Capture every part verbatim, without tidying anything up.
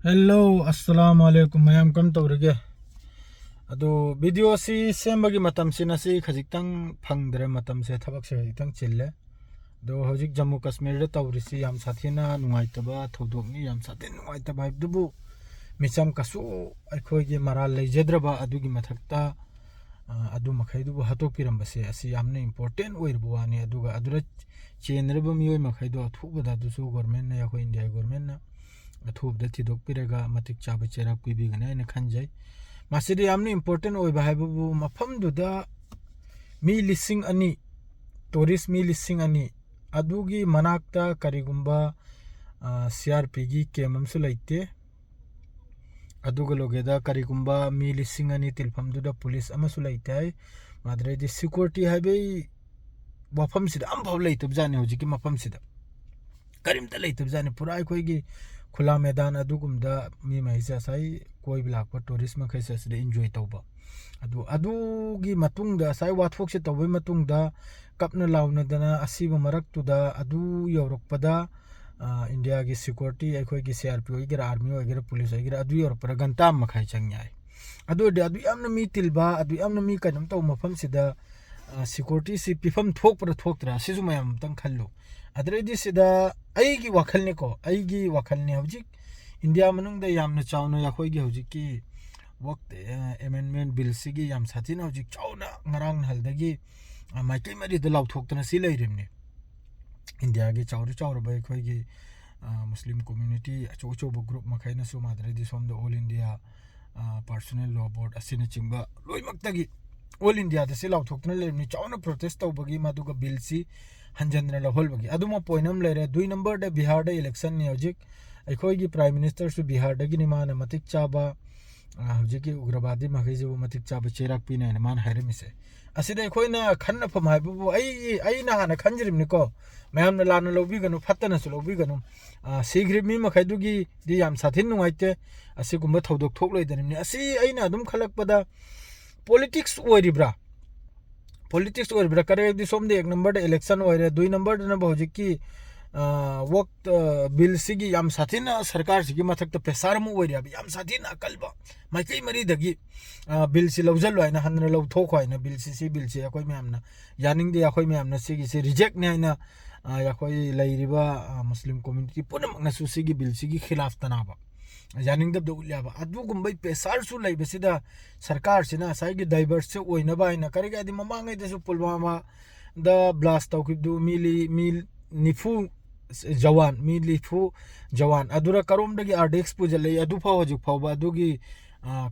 Hello, ꯑꯁꯂꯥꯃꯨ ꯑꯂꯥꯏꯀꯨꯝ ꯃꯌꯥꯝ, ꯀꯔꯝ ꯇꯧꯔꯤꯒꯦ? ꯑꯗꯣ video ꯑꯁꯤ ꯁꯦꯝꯕꯒꯤ ꯃꯇꯝꯁꯤ ꯉꯁꯤ ꯈꯖꯤꯛꯇꯪ ꯐꯪꯗ꯭ꯔꯦ, ꯃꯇꯝꯁꯦ ꯊꯕꯛꯁꯦ ꯈꯖꯤꯛꯇꯪ ꯆꯤꯜꯂꯦ꯫ ꯑꯗꯣ ꯍꯧꯖꯤꯛ ꯖꯝꯃꯨ ꯀꯥꯁꯃꯤꯔꯗ ꯇꯧꯔꯤꯁꯤ ꯌꯥꯝ ꯁꯥꯊꯤꯅ ꯅꯨꯡꯉꯥꯏꯇꯕ ꯊꯧꯗꯣꯛꯅꯤ꯫ ꯌꯥꯝ ꯁꯥꯊꯤꯅ ꯅꯨꯡꯉꯥꯏꯇꯕ ꯍꯥꯏꯕꯗꯨꯕꯨ ꯃꯤꯆꯝ ꯀꯩꯁꯨ ꯑꯩꯈꯣꯏꯒꯤ ꯃꯔꯥꯜ ꯂꯩꯖꯗ꯭ꯔꯕ ꯑꯗꯨꯒꯤ ꯃꯊꯛꯇ, ꯑ, ꯑꯗꯨ ꯃꯈꯩꯗꯨꯕꯨ ꯍꯥꯠꯇꯣꯛꯄꯤꯔꯝꯕꯁꯦ ꯑꯁꯤ ꯌꯥꯝꯅ important ꯑꯣꯏꯔꯕ ꯋꯥꯅꯤ꯫ ꯑꯗꯨꯒ ꯑꯗꯨꯗ ꯆꯦꯟꯅꯔꯤꯕ ꯃꯤꯑꯣꯏ ꯃꯈꯩꯗꯣ ꯑꯊꯨꯕꯗ ꯑꯗꯨꯁꯨ governmentꯅ, ꯑꯩꯈꯣꯏ ꯏꯟꯗꯤꯌꯥ governmentꯅ ꯑꯊꯨꯕꯗ ꯊꯤꯗꯣꯛꯄꯤꯔꯒ ꯃꯇꯤꯛ ꯆꯥꯕ ꯆꯩꯔꯥꯛ ꯄꯤꯕꯤꯒꯅꯤ ꯍꯥꯏꯅ ꯈꯟꯖꯩ꯫ ꯃꯁꯤꯗ ꯌꯥꯝꯅ important ꯑꯣꯏꯕ ꯍꯥꯏꯕꯕꯨ ꯃꯐꯝꯗꯨꯗ ꯃꯤ ꯂꯤꯁꯤꯡ ꯑꯅꯤ, tourist ꯃꯤ ꯂꯤꯁꯤꯡ ꯑꯅꯤ, ꯑꯗꯨꯒꯤ ꯃꯅꯥꯛꯇ ꯀꯔꯤꯒꯨꯝꯕ, ꯑ, CRPꯒꯤ camp ꯑꯃꯁꯨ ꯂꯩꯇꯦ꯫ ꯑꯗꯨꯒ ꯂꯣꯒꯦꯗ ꯀꯔꯤꯒꯨꯝꯕ ꯃꯤ ꯂꯤꯁꯤꯡ ꯑꯅꯤ ꯇꯤꯜꯐꯝꯗꯨꯗ police ꯑꯃꯁꯨ ꯂꯩꯇꯦ ꯍꯥꯏ꯫ ꯃꯗꯨꯗꯩꯗꯤ security ꯍꯥꯏꯕꯒꯤ ꯋꯥꯐꯝꯁꯤꯗ ꯑꯃꯐꯥꯎ ꯂꯩꯇꯕꯖꯥꯠꯅꯤ ꯍꯧꯖꯤꯛꯀꯤ ꯃꯐꯝꯁꯤꯗ꯫ ꯀꯔꯤꯝꯇ ꯂꯩꯇꯕꯖꯥꯠꯅꯤ꯫ ꯄꯨꯔꯥ ꯑꯩꯈꯣꯏꯒꯤ ꯈꯨꯂꯥ ꯃꯦꯗꯥꯟ ꯑꯗꯨꯒꯨꯝꯗ ꯃꯤ ꯃꯈꯩꯁꯦ ꯉꯁꯥꯏ ꯀꯣꯏꯕ ꯂꯥꯛꯄ tourist ꯃꯈꯩꯁꯦ ꯑꯁꯤꯗ enjoy ꯇꯧꯕ꯫ ꯑꯗꯨ, ꯑꯗꯨꯒꯤ ꯃꯇꯨꯡꯗ ꯉꯁꯥꯏ ꯋꯥꯊꯣꯛꯁꯦ ꯇꯧꯕꯒꯤ ꯃꯇꯨꯡꯗ ꯀꯞꯅ ꯂꯥꯎꯅꯗꯅ ꯑꯁꯤꯕ ꯃꯔꯛꯇꯨꯗ ꯑꯗꯨ ꯌꯧꯔꯛꯄꯗ, ꯑ, ꯏꯟꯗꯤꯌꯥꯒꯤ security, ꯑꯩꯈꯣꯏꯒꯤ CRP ꯑꯣꯏꯒꯦꯔꯥ, army ꯑꯣꯏꯒꯦꯔꯥ, police ꯑꯣꯏꯒꯦꯔꯥ, ꯑꯗꯨ ꯌꯧꯔꯛꯄꯗ ꯘꯟꯇꯥ ꯑꯃ ꯃꯈꯥꯏ ꯆꯪꯉꯦ ꯍꯥꯏ꯫ ꯑꯗꯨ ꯑꯣꯏꯔꯗꯤ ꯑꯗꯨ ꯌꯥꯝꯅ ꯃꯤ ꯇꯤꯜꯕ, ꯑꯗꯨ ꯌꯥꯝꯅ ꯃꯤ ꯀꯩꯅꯣꯝ ꯇꯧꯕ ꯃꯐꯝꯁꯤꯗ, ꯑ, securityꯁꯤ ꯄꯤꯐꯝ ꯊꯣꯛꯄ꯭ꯔꯥ ꯊꯣꯛꯇ꯭ꯔꯥ, ꯁꯤꯁꯨ ꯃꯌꯥꯝ ꯑꯝꯇꯪ ꯈꯜꯂꯨ꯫ ꯑꯗꯨꯗꯩꯗꯤ ꯁꯤꯗ ꯑꯩꯒꯤ ꯋꯥꯈꯜꯅꯤꯀꯣ, ꯑꯩꯒꯤ ꯋꯥꯈꯜꯅꯤ, ꯍꯧꯖꯤꯛ ꯏꯟꯗꯤꯌꯥ ꯃꯅꯨꯡꯗ ꯌꯥꯝꯅ ꯆꯥꯎꯅ ꯑꯩꯈꯣꯏꯒꯤ ꯍꯧꯖꯤꯛꯀꯤ ꯋꯛ, ꯑ, amendment billꯁꯤꯒꯤ ꯌꯥꯝ ꯁꯥꯊꯤꯅ ꯍꯧꯖꯤꯛ ꯆꯥꯎꯅ ꯉꯔꯥꯡ ꯅꯍꯥꯟꯗꯒꯤ, ꯑ, ꯃꯥꯏꯀꯩ ꯃꯔꯤꯗ ꯂꯥꯎꯊꯣꯛꯇꯅ ꯁꯤ ꯂꯩꯔꯤꯕꯅꯤ꯫ ꯏꯟꯗꯤꯌꯥꯒꯤ ꯆꯥꯎꯔ ꯆꯥꯎꯔꯕ ꯑꯩꯈꯣꯏꯒꯤ, ꯑ, Muslim community ꯑꯆꯧ ꯑꯆꯧꯕ group ꯃꯈꯩꯅꯁꯨ, ꯃꯥꯗ꯭ꯔꯗꯤ ꯁꯣꯝꯗ All India, ꯑ, Personal Law Board ꯑꯁꯤꯅꯆꯤꯡꯕ ꯂꯣꯏꯅꯃꯛꯇꯒꯤ All Indiaꯗ ꯁꯤ ꯂꯥꯎꯊꯣꯛꯇꯨꯅ ꯂꯩꯔꯕꯅꯤ, ꯆꯥꯎꯅ protest ꯇꯧꯕꯒꯤ, ꯃꯗꯨꯒ billꯁꯤ ꯍꯟꯖꯤꯟꯗꯅ ꯂꯧꯍꯜꯕꯒꯤ꯫ ꯑꯗꯨꯃ point ꯑꯃ ꯂꯩꯔꯦ꯫ ꯑꯗꯨꯏ numberꯗ ꯕꯤꯍꯥꯔꯗ electionꯅꯤ ꯍꯧꯖꯤꯛ꯫ ꯑꯩꯈꯣꯏꯒꯤ Prime Ministerꯁꯨ ꯕꯤꯍꯥꯔꯗꯒꯤꯅꯤ, ꯃꯥꯅ ꯃꯇꯤꯛ ꯆꯥꯕ, ꯑ, ꯍꯧꯖꯤꯛꯀꯤ ꯎꯒ꯭ꯔꯕꯥꯗꯤ ꯃꯈꯩꯁꯤꯕꯨ ꯃꯇꯤꯛ ꯆꯥꯕ ꯆꯩꯔꯥꯛ ꯄꯤꯅꯤ ꯍꯥꯏꯅ ꯃꯥꯅ ꯍꯥꯏꯔꯝꯃꯤꯁꯦ꯫ ꯑꯁꯤꯗ ꯑꯩꯈꯣꯏꯅ ꯈꯟꯅꯐꯝ ꯍꯥꯏꯕꯕꯨ, ꯑꯩ, ꯑꯩꯅ ꯍꯥꯟꯅ ꯈꯟꯖꯔꯤꯕꯅꯤꯀꯣ, ꯃꯌꯥꯝꯅ ꯂꯥꯟꯅ ꯂꯧꯕꯤꯒꯅꯨ, ꯐꯠꯇꯅꯁꯨ ꯂꯧꯕꯤꯒꯅꯨ꯫ ꯑ, ꯁꯤꯈ꯭ꯔꯤꯕ ꯃꯤ ꯃꯈꯩꯗꯨꯒꯤꯗꯤ ꯌꯥꯝ ꯁꯥꯊꯤꯅ ꯅꯨꯡꯉꯥꯏꯇꯦ꯫ ꯑꯁꯤꯒꯨꯝꯕ ꯊꯧꯗꯣꯛ ꯊꯣꯛꯂꯣꯏꯗꯅꯤꯡꯕꯅꯤ꯫ ꯑꯁꯤ ꯑꯩꯅ ꯑꯗꯨꯝ ꯈꯜꯂꯛꯄꯗ politics ꯑꯣꯏꯔꯤꯕ꯭ꯔꯥ? Politics ꯑꯣꯏꯔꯤꯕ꯭ꯔꯥ? ꯀꯔꯤꯒꯤꯗꯤ ꯁꯣꯝꯗ ꯑꯦꯛ numberꯗ election ꯑꯣꯏꯔꯦ, ꯗꯨꯏ numberꯗꯅꯕꯨ ꯍꯧꯖꯤꯛꯀꯤ ꯋꯛ ꯕꯤꯜꯁꯤꯒꯤ ꯌꯥꯝ ꯁꯥꯊꯤꯅ ꯁꯔꯀꯥꯔꯁꯤꯒꯤ ꯃꯊꯛꯇ ꯄ꯭ꯔꯦꯁꯥꯔ ꯑꯃ ꯑꯣꯏꯔꯦꯕ, ꯌꯥꯝ ꯁꯥꯊꯤꯅ ꯑꯀꯜꯕ ꯃꯥꯏꯀꯩ ꯃꯔꯤꯗꯒꯤ ꯕꯤꯜꯁꯤ ꯂꯧꯁꯤꯜꯂꯣ ꯍꯥꯏꯅ, ꯍꯟꯅ ꯂꯧꯊꯣꯛꯈꯣ ꯍꯥꯏꯅ, ꯕꯤꯜꯁꯤ, ꯁꯤ ꯕꯤꯜꯁꯤ ꯑꯩꯈꯣꯏ ꯃꯌꯥꯝꯅ ꯌꯥꯅꯤꯡꯗꯦ, ꯑꯩꯈꯣꯏ ꯃꯌꯥꯝꯅ ꯁꯤꯒꯤꯁꯤ ꯔꯤꯖꯦꯛꯅꯤ ꯍꯥꯏꯅ ꯑꯩꯈꯣꯏ ꯂꯩꯔꯤꯕ ꯃꯨꯁꯂꯤꯝ ꯀꯝꯃ꯭ꯌꯨꯅꯤꯇꯤ ꯄꯨꯝꯅꯃꯛꯅꯁꯨ ꯁꯤꯒꯤ ꯕꯤꯜꯁꯤꯒꯤ ꯈꯤꯂꯥꯐꯇꯅꯥꯕ, ꯌꯥꯅꯤꯡꯗꯕꯗ ꯎꯠꯂꯦꯕ꯫ ꯑꯗꯨꯒꯨꯝꯕꯩ ꯄ꯭ꯔꯦꯁꯥꯔꯁꯨ ꯂꯩꯕꯁꯤꯗ ꯁꯔꯀꯥꯔꯁꯤꯅ ꯉꯁꯥꯏꯒꯤ ꯗꯥꯏꯚꯔꯠꯁꯦ ꯑꯣꯏꯅꯕ ꯍꯥꯏꯅ, ꯀꯔꯤ ꯀꯥꯏꯗꯤ ꯃꯃꯥꯡꯉꯩꯗꯁꯨ ꯄꯨꯜꯋꯥꯃꯥꯗ ꯕ꯭ꯂꯥꯁ ꯇꯧꯈꯤꯕꯗꯨ ꯃꯤ ꯂꯤ-, ꯃꯤ ꯅꯤꯐꯨ ꯖꯋꯥꯟ, ꯃꯤ ꯅꯤꯐꯨ ꯖꯋꯥꯟ ꯑꯗꯨꯔ ꯀꯔꯣꯝꯗꯒꯤ ꯑꯥꯔꯗꯦꯛꯁ ꯄꯨꯁꯤꯜꯂꯛꯏ, ꯑꯗꯨꯐꯥꯎ ꯍꯧꯖꯤꯛ ꯐꯥꯎꯕ ꯑꯗꯨꯒꯤ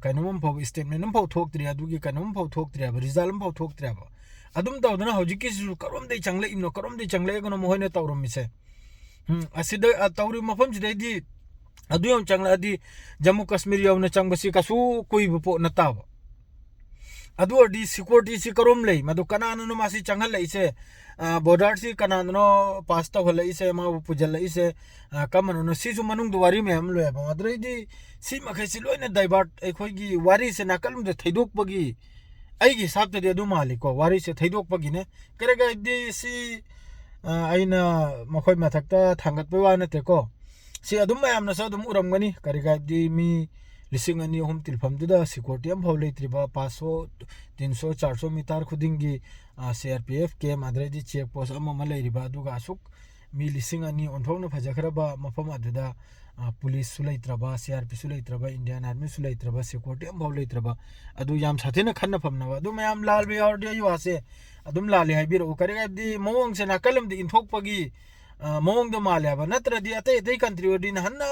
ꯀꯩꯅꯣꯝ ꯑꯃ ꯐꯥꯎꯕ, ꯁ꯭ꯇꯦꯠꯃꯦꯟ ꯑꯃꯐꯥꯎ ꯊꯣꯛꯇ꯭ꯔꯤ, ꯑꯗꯨꯒꯤ ꯀꯩꯅꯣꯝ ꯐꯥꯎ ꯊꯣꯛꯇ꯭ꯔꯤ ꯍꯥꯏꯕ, ꯔꯤꯖꯜ ꯑꯃꯐꯥꯎ ꯊꯣꯛꯇ꯭ꯔꯤ ꯍꯥꯏꯕ꯫ ꯑꯗꯨꯝ ꯇꯧꯗꯅ ꯍꯧꯖꯤꯛꯀꯤꯁꯤꯁꯨ ꯀꯔꯣꯝꯗꯩ ꯆꯪꯂꯛꯏꯕꯅꯣ, ꯀꯔꯣꯝꯗꯩ ꯆꯪꯂꯛꯏꯕꯅꯣ ꯃꯈꯣꯏꯅ ꯇꯧꯔꯝꯃꯤꯁꯦ? ꯎꯝ, ꯑꯁꯤꯗ, ꯑ, ꯇꯧꯔꯤꯕ ꯃꯐꯝꯁꯤꯗꯩꯗꯤ ꯑꯗꯨ ꯌꯥꯝ ꯆꯪꯂꯛꯑꯗꯤ ꯖꯝꯃꯨ ꯀꯥꯁꯃꯤꯔ ꯌꯧꯅ ꯆꯪꯕꯁꯤ ꯀꯩꯁꯨ ꯀꯨꯏꯕ ꯄꯣꯠ ꯅꯠꯇꯕ꯫ ꯑꯗꯨ ꯑꯣꯏꯔꯗꯤ ꯁꯤꯀ꯭ꯌꯨꯔꯤꯇꯤꯁꯤ ꯀꯔꯣꯝ ꯂꯩ? ꯃꯗꯨ ꯀꯅꯥꯅꯅꯣ ꯃꯥꯁꯤ ꯆꯪꯍꯜꯂꯛꯏꯁꯦ? ꯑ, ꯕꯣꯔꯗꯔꯁꯤ ꯀꯅꯥꯅꯅꯣ ꯄꯥꯁ ꯇꯧꯍꯜꯂꯛꯏꯁꯦ, ꯃꯥꯕꯨ ꯄꯨꯁꯤꯜꯂꯛꯏꯁꯦ, ꯑ, ꯀꯔꯝꯕꯅꯣ? ꯁꯤꯁꯨ ꯃꯅꯨꯡꯗ ꯋꯥꯔꯤ ꯃꯌꯥꯝ ꯑꯃ ꯂꯩꯌꯦꯕ꯫ ꯑꯗꯨꯗꯩꯗꯤ ꯁꯤ ꯃꯈꯩꯁꯤ ꯂꯣꯏꯅ ꯗꯥꯏꯚꯔꯠ, ꯑꯩꯈꯣꯏꯒꯤ ꯋꯥꯔꯤꯁꯦ ꯅꯥꯀꯜ ꯑꯃꯗ ꯊꯩꯗꯣꯛꯄꯒꯤ, ꯑꯩꯒꯤ ꯍꯤꯁꯥꯞꯇꯗꯤ ꯑꯗꯨ ꯃꯥꯜꯂꯤꯀꯣ, ꯋꯥꯔꯤꯁꯦ ꯊꯩꯗꯣꯛꯄꯒꯤꯅꯦ꯫ ꯀꯔꯤꯒ ꯍꯥꯏꯕꯗꯤ ꯁꯤ, ꯑ, ꯑꯩꯅ ꯃꯈꯣꯏ ꯃꯊꯛꯇ ꯊꯥꯡꯒꯠꯄꯩ ꯋꯥ ꯅꯠꯇꯦꯀꯣ꯫ ꯁꯤ ꯑꯗꯨꯝ ꯃꯌꯥꯝꯅꯁꯨ ꯑꯗꯨꯝ ꯎꯔꯝꯒꯅꯤ꯫ ꯀꯔꯤꯒ ꯍꯥꯏꯕꯗꯤ ꯃꯤ ꯂꯤꯁꯤꯡ ꯑꯅꯤ ꯑꯍꯨꯝ ꯇꯤꯜꯐꯝꯗꯨꯗ ꯁꯤꯀ꯭ꯌꯨꯔꯤꯇꯤ ꯑꯃꯐꯥꯎ ꯂꯩꯇ꯭ꯔꯤꯕ, ꯄꯥꯁꯁꯣ, ꯇꯤꯟꯁꯣ, ꯆꯥꯔꯁꯣ ꯃꯤꯇꯥꯔ ꯈꯨꯗꯤꯡꯒꯤ, ꯑ, ꯁꯤ ꯑꯥꯔ ꯄꯤ ꯑꯦꯐ ꯀꯦꯝ, ꯑꯗꯨꯗꯩꯗꯤ ꯆꯦꯛ ꯄꯣꯁ ꯑꯃ ꯑꯃ ꯂꯩꯔꯤꯕ, ꯑꯗꯨꯒ ꯑꯁꯨꯛ ꯃꯤ ꯂꯤꯁꯤꯡ ꯑꯅꯤ ꯑꯣꯟꯊꯣꯛꯅ ꯐꯖꯈ꯭ꯔꯕ ꯃꯐꯝ ꯑꯗꯨꯗ, ꯑ, ꯄꯨꯂꯤꯁꯁꯨ ꯂꯩꯇ꯭ꯔꯕ, ꯁꯤ ꯑꯥꯔ ꯄꯤꯁꯨ ꯂꯩꯇ꯭ꯔꯕ, ꯏꯟꯗꯤꯌꯥꯟ ꯑꯥꯔꯃꯤꯁꯨ ꯂꯩꯇ꯭ꯔꯕ, ꯁꯤꯀ꯭ꯌꯨꯔꯤꯇꯤ ꯑꯃꯐꯥꯎ ꯂꯩꯇ꯭ꯔꯕ, ꯑꯗꯨ ꯌꯥꯝ ꯁꯥꯊꯤꯅ ꯈꯟꯅ ꯐꯝꯅꯕ꯫ ꯑꯗꯨ ꯃꯌꯥꯝ ꯂꯥꯜꯕ ꯌꯥꯎꯔꯗꯤ ꯑꯩ ꯋꯥꯁꯦ ꯑꯗꯨꯝ ꯂꯥꯜꯂꯤ ꯍꯥꯏꯕꯤꯔꯛꯎ꯫ ꯀꯔꯤ ꯍꯥꯏꯕꯗꯤ ꯃꯑꯣꯡꯁꯦ ꯅꯥꯀꯜ ꯑꯃꯗ ꯏꯟꯊꯣꯛꯄꯒꯤ, ꯑ, ꯃꯑꯣꯡꯗ ꯃꯥꯜꯂꯦ ꯍꯥꯏꯕ꯫ ꯅꯠꯇ꯭ꯔꯗꯤ ꯑꯇꯩ ꯑꯇꯩ ꯀꯟꯇ꯭ꯔꯤ ꯑꯣꯏꯔꯗꯤ ꯅꯍꯥꯟꯅ,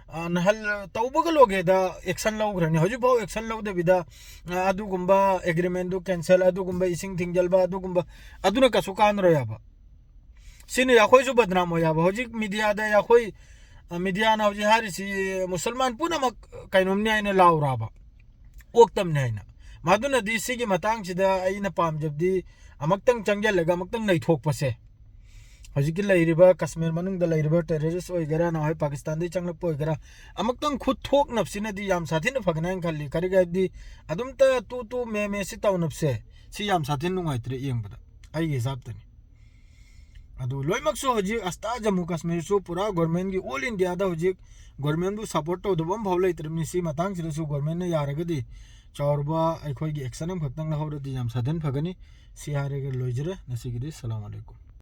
ꯑ, ꯅꯍꯜ ꯇꯧꯕꯒ ꯂꯣꯏꯒꯦꯗ ꯑꯦꯛꯁꯟ ꯂꯧꯈ꯭ꯔꯅꯤ꯫ ꯍꯧꯖꯤꯛꯐꯥꯎ ꯑꯦꯛꯁꯟ ꯂꯧꯗꯕꯤꯗ, ꯑ, ꯑꯗꯨꯒꯨꯝꯕ ꯑꯦꯒ꯭ꯔꯤꯃꯦꯟꯗꯨ ꯀꯦꯟꯁꯦꯜ, ꯑꯗꯨꯒꯨꯝꯕ ꯏꯁꯤꯡ ꯊꯤꯡꯖꯤꯜꯕ, ꯑꯗꯨꯒꯨꯝꯕ, ꯑꯗꯨꯅ ꯀꯩꯁꯨ ꯀꯥꯟꯅꯔꯣꯏ ꯍꯥꯏꯕ꯫ ꯁꯤꯅ ꯑꯩꯈꯣꯏꯁꯨ ꯕꯗꯅꯥꯝ ꯑꯣꯏ ꯍꯥꯏꯕ꯫ ꯍꯧꯖꯤꯛ ꯃꯤꯗꯤꯌꯥꯗ ꯑꯩꯈꯣꯏ, ꯑ, ꯃꯤꯗꯤꯌꯥꯅ ꯍꯧꯖꯤꯛ ꯍꯥꯏꯔꯤꯁꯤ ꯃꯨꯁꯜꯃꯥꯟ ꯄꯨꯝꯅꯃꯛ ꯀꯩꯅꯣꯝꯅꯤ ꯍꯥꯏꯅ ꯂꯥꯎꯔꯕ, ꯑꯣꯛꯇꯝꯅꯤ ꯍꯥꯏꯅ꯫ ꯃꯗꯨꯅꯗꯤ ꯁꯤꯒꯤ ꯃꯇꯥꯡꯁꯤꯗ ꯑꯩꯅ ꯄꯥꯝꯖꯕꯗꯤ ꯑꯃꯨꯛꯇꯪ ꯆꯪꯁꯤꯜꯂꯒ ꯑꯃꯨꯛꯇꯪ ꯅꯩꯊꯣꯛꯄꯁꯦ, ꯍꯧꯖꯤꯛꯀꯤ ꯂꯩꯔꯤꯕ ꯀꯥꯁꯃꯤꯔ ꯃꯅꯨꯡꯗ ꯂꯩꯔꯤꯕ ꯇꯦꯔꯣꯔꯤꯁ ꯑꯣꯏꯒꯦꯔꯥ, ꯅꯍꯥꯟꯋꯥꯏ ꯄꯥꯀꯤꯁꯇꯥꯟꯗꯒꯤ ꯆꯪꯂꯛꯄ ꯑꯣꯏꯒꯦꯔꯥ, ꯑꯃꯨꯛꯇꯪ ꯈꯨꯠ ꯊꯣꯛꯅꯕꯁꯤꯅꯗꯤ ꯌꯥꯝ ꯁꯥꯊꯤꯅ ꯐꯒꯅꯤ ꯍꯥꯏꯅ ꯈꯜꯂꯤ꯫ ꯀꯔꯤꯒꯤ ꯍꯥꯏꯕꯗꯤ ꯑꯗꯨꯝꯇ ꯇꯨ ꯇꯨ ꯃꯦ ꯃꯦ ꯁꯤ ꯇꯧꯅꯕꯁꯦ, ꯁꯤ ꯌꯥꯝ ꯁꯥꯊꯤꯅ ꯅꯨꯡꯉꯥꯏꯇ꯭ꯔꯦ ꯌꯦꯡꯕꯗ, ꯑꯩꯒꯤ ꯍꯤꯁꯥꯞꯇꯅꯤ꯫ ꯑꯗꯨ ꯂꯣꯏꯅꯃꯛꯁꯨ ꯍꯧꯖꯤꯛ ꯑꯁꯇꯥ ꯖꯝꯃꯨ ꯀꯥꯁꯃꯤꯔꯁꯨ ꯄꯨꯔꯥ ꯒꯣꯔꯃꯦꯟꯒꯤ, ꯑꯣꯜ ꯏꯟꯗꯤꯌꯥꯗ ꯍꯧꯖꯤꯛ ꯒꯣꯔꯃꯦꯟꯕꯨ ꯁꯄꯣꯔꯠ ꯇꯧꯗꯕ ꯑꯃꯐꯥꯎ ꯂꯩꯇ꯭ꯔꯕꯅꯤ꯫ ꯁꯤ ꯃꯇꯥꯡꯁꯤꯗꯁꯨ ꯒꯣꯔꯃꯦꯟꯅ ꯌꯥꯔꯒꯗꯤ ꯆꯥꯎꯔꯕ ꯑꯩꯈꯣꯏꯒꯤ ꯑꯦꯛꯁꯟ ꯑꯃꯈꯛꯇꯪ ꯂꯧꯍꯧꯔꯗꯤ ꯌꯥꯝ ꯁꯥꯗꯟ ꯐꯒꯅꯤ꯫ ꯁꯤ ꯍꯥꯏꯔꯒ ꯂꯣꯏꯖꯔꯦ ꯉꯁꯤꯒꯤꯗꯤ꯫ ꯁꯂꯥꯝ ꯑꯂꯩꯀꯨꯝ꯫